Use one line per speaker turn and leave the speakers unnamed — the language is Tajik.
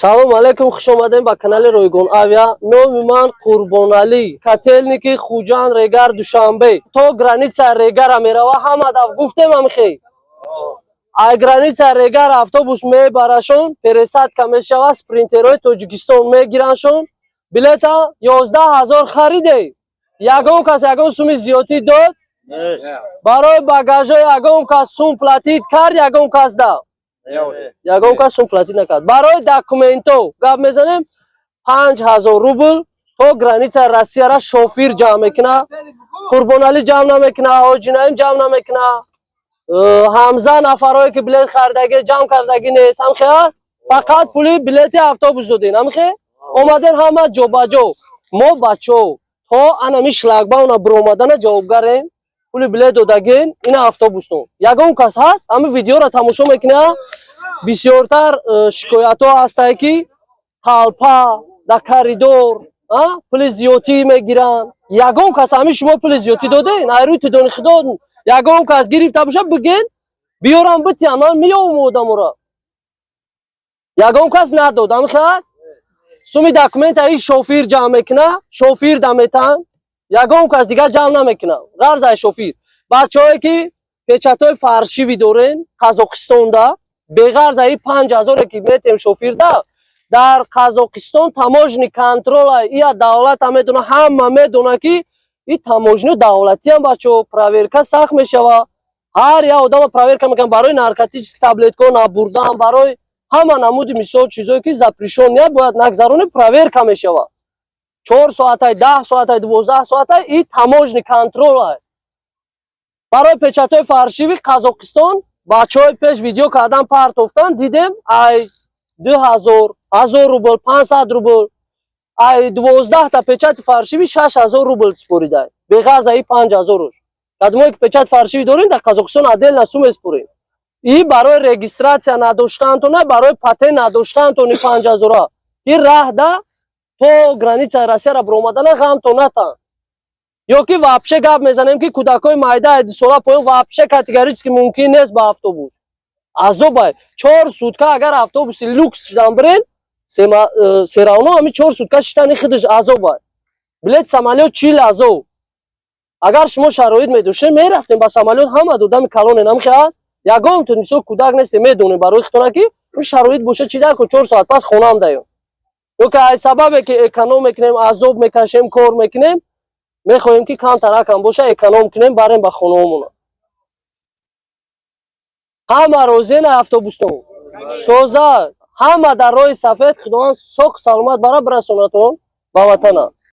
Салом алейкум, хуш омадем ба канали Ройгон Авиа. Номи ман Қурбоналӣ, Котельники, Хуҷанд, Регар, Душанбе. То граница Регара мерава, ҳама даф гуфтем амхе. Ай граница Регар автобус мебарашон, пересадка мешава, спринтерои Тоҷикистон мегираншон. Билета 11 000 хариде. Ягон кас ягон суми зиёдтӣ дод? Барои багажо ягон кас сум платить кард, ягон кас да? Ягон кас сум платить накард. Барои документо гап мезанем, 5000 рубл то граница Россияра шофир ҷамъ мекуна, Қурбоналӣ ҷамъ намекуна, Ҳоҷи Наим ҷамъ намекуна, Ҳамза, нафарое ки билет харидагӣ, ҷамъ кардагӣ нест. Ҳамхе аст? Фақат пули билети автобус додем, ҳамхе омаден, ҳама ҷобаҷо. Мо, бачаҳо, то анами шлагбауна биромадана ҷавобгарем. Пули билет додагин, ина автобустон. Ягон кас ҳаст, ҳамин видеоро тамошо мекуна, бисёртар шикоятҳо ҳастае, ки толпа дар коридор пули зиёдтӣ мегиранд. Ягон кас ҳамин шумо пули зиёдтӣ доден? Айрӯи тудони худо, ягон кас гирифта боша, биген, биёрам, битиям, ман меёвам одаморо. Ягон кас надод, ҳамихе аст? Суми документа и шофир ҷамъ мекуна, шофир да метаҳанд, ягон кас дигар ҷамъ намекуна, ғарз ай шофир. Бачаҳое ки печатҳои фальшивый дорен, Қазоқистонда беғарз аи 5000-е ки метем шофирда, дар Қазоқистон таможенный контрола, ия давлата медона, ҳама медона, ки и таможня давлатиам. Бачаҳо, проверка сахт мешава, ҳар як одама проверка мекунад барои наркотический таблетка набурдан, барои ҳама намуди, мисол, чизое ки запрещённый бояд нагзаронӣ, проверка мешава. 4 соатай, 10 соатай, 12 соатай и таможенный контрола. Барои печатҳои фальшивый Қазоқистон бачаҳои пеш видео кардан партофтан, дидем, ай 2000, 1000 рубл, 500 рубл, ай 12-та печати фальшивый 6000 рубл споридай, беғарз аи 5000-уш. Кадмое ки печати фальшивый дорем, дар Қазоқистон отдельно сум меспорем. И барои регистрация надоштаантона, барои патент надоштаантони 5000-а ки раҳда то границаи Россияра биромадана ғамто натан. Ё ки вообще гап мезанем, ки кӯдакҳои майда, 2 сола поён, вообще категорически мумкин нест ба автобус. Азобай, 4 сутка агар автобуси люкс шидан бирен, всё равно ҳами 4 сутка шитани худаш азобай. Билет самолёт 40 000. Агар шумо шароит медоштем, мерафтем ба самолёт. Ҳама одами калоне, намхе аст? Ягон ту, мисол, кӯдак нестем, медонем барои худтона, ки шароит боша, чи дар ко 4 соат пас хонаам даём. Ё ки ай сабабе ки эконом мекунем, азоб мекашем, кор мекунем, мехоҳем, ки камтаракам боша, эконом кунем, барем ба хонаҳомона. Ҳама розиен автобустон соза, ҳама дар роҳи сафед. Худованд соқ саломат бара бирасонатон ба ватана.